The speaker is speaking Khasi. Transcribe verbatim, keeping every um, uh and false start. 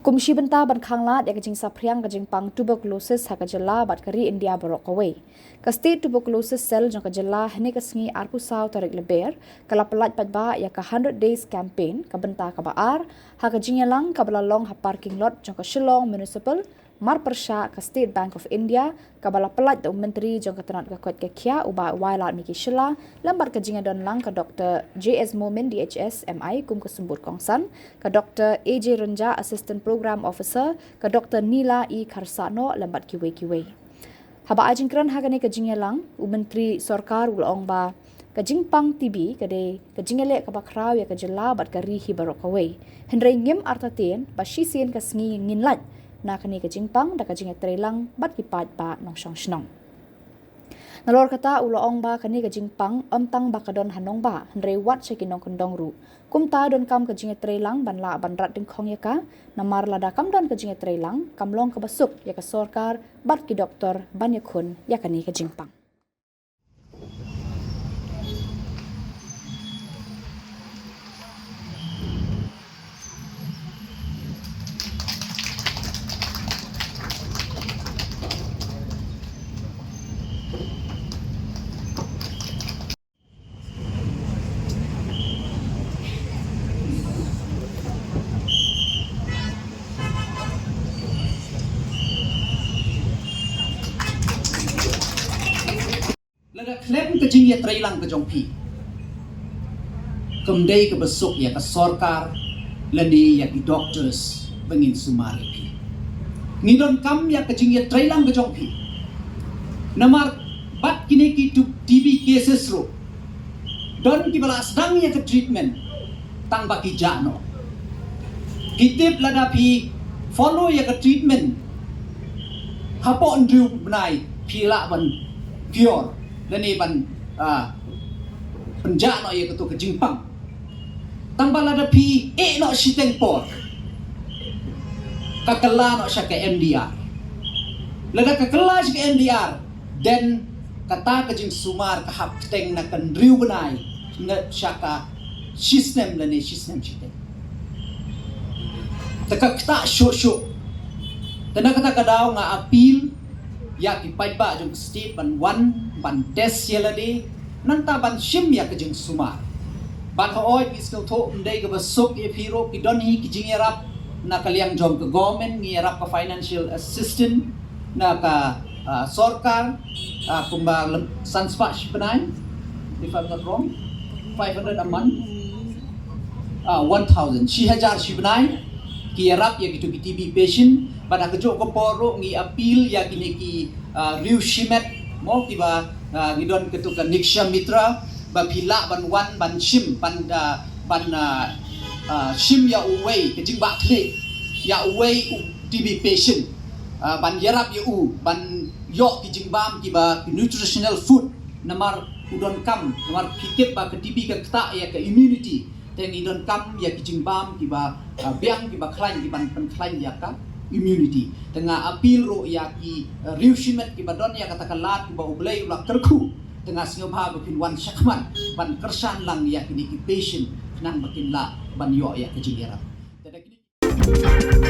Kum shi bynta ban khanglad ïa ka jingsaphriang ka jingpang tuberculosis ha ka jylla bad ka ri India baroh kawei, ka State Tuberculosis Cell jong ka jylla hynne ka sngi arphew saw tarik Lber ka la pyllait paidbah ïa ka hundred days campaign, ka bynta kaba ar, ha ka jingïalang kaba la long ha parking lot jong ka Shillong Municipal, marpyrshah ka State Bank of India, kaba la pyllait da u Myntri jong ka tnat ka koit ka khiah u Bah Wailadmiki Shylla, lem bad ka jingïadon lang ka Doktor J S Momin, D H S, M I, kum ka symbud kongsan, ka Doktor A J Rynjah, Assistant Program Officer, ka Doktor Nila E Kharsahnoh, lem bad kiwei kiwei. Haba ai jingkren ha kane ka jingïalang, u Myntri Sorkar u la ong ba ka jingpang T B ka dei ka jingïaleh kaba khraw ïa ka jylla bad ka ri hi baroh kawei. Hynrei ngim artatien ba shisien ka sngi ngin lait na kane ka jingpang da ka jingïatreilang bad ki paidbah nongshong shnong. Nalor kata u la ong ba kane ka jingpang ym tang ba ka don ha nongbah, hynrei wat sha ki nongkyndong ruh. Kumta donkam ka jingïatreilang ban lah ban rat dyngkhong ïa ka, namar lada kam don ka jingïatreilang, kam long kaba suk ïa ka sorkar bad ki doktor ban ïakhun ïa kane ka jingpang. Lada khlem ka jingïatreilang ka jong phi, kam dei kaba suk ïa ka sorkar lane ïa ki doctors ba ngin sumar ïa phi. Ngi donkam ïa ka jingïatreilang ka jong phi. Namar bad kine ki tu-, T B cases ruh, don kiba la sdang ïa ka treatment tang ba ki jah noh. Ki tip lada phi follow ïa ka treatment hapoh hynriew bnai phi lah ban cure lane ban, ah, pynjah noh ïa kato ka jingpang. Tang ba lada phi ïeh noh shiteng por, ka kylla noh sha ka M D R. Lada ka kylla sha ka M D R, then kata ka jingsumar ka hap kyrteng na ka hynriew bnai, na sha ka shisnem lane shisnem shiteng. Te ka ktah shuh shuh. Te na kata ka daw nga appeal ïa ki paidbah jong ka state ban wan, ban test ïa lade, nangta ban shim ïa ka jingsumar. Bad hooid ngi sngewthuh ym dei kaba suk ïa phi ruh, ki don hi ki jingïarap na ka liang jong ka government, ngi ïarap ka financial assistance na ka, ah, sorkar, ah, kumba lem-, san spah shi bnai, if I'm not wrong, five hundred a month, ah, one thousand, shi hajar shi bnai, ki ïarap ïa kito ki T B patient. Bad ha kajuh ka por ruh ngi appeal ïa kine ki, ah, riew shimet mo kiba, ah, ngi don kito ka Nikshay Mitra, ba phi lah ban wan ban shim, ban, ah, ban, ah, ah, shim ïa uwei ka jingbakla ïa uwei u T B patient, ah, ban ïarap ïa u ban ïoh ki jingbam kiba ki nutritional food, namar u donkam, namar phi tip ba ka T B ka ktah ïa ka immunity. Te ngi donkam ïa ki jingbam kiba, ah, biang kiba khlaiñ, kiban pynkhlaiñ ïa ka immunity. Te nga appeal ruh ïa ki, ah, riew shimet kiba don ïa kata ka lad kiba U Blei u la kyrkhu. Te nga sngewbha ba phin wan shakhmat ban kyrshan lang ïa kine ki patient khnang ba kin lah ban ïoh ïa ka jingïarap. Te da kine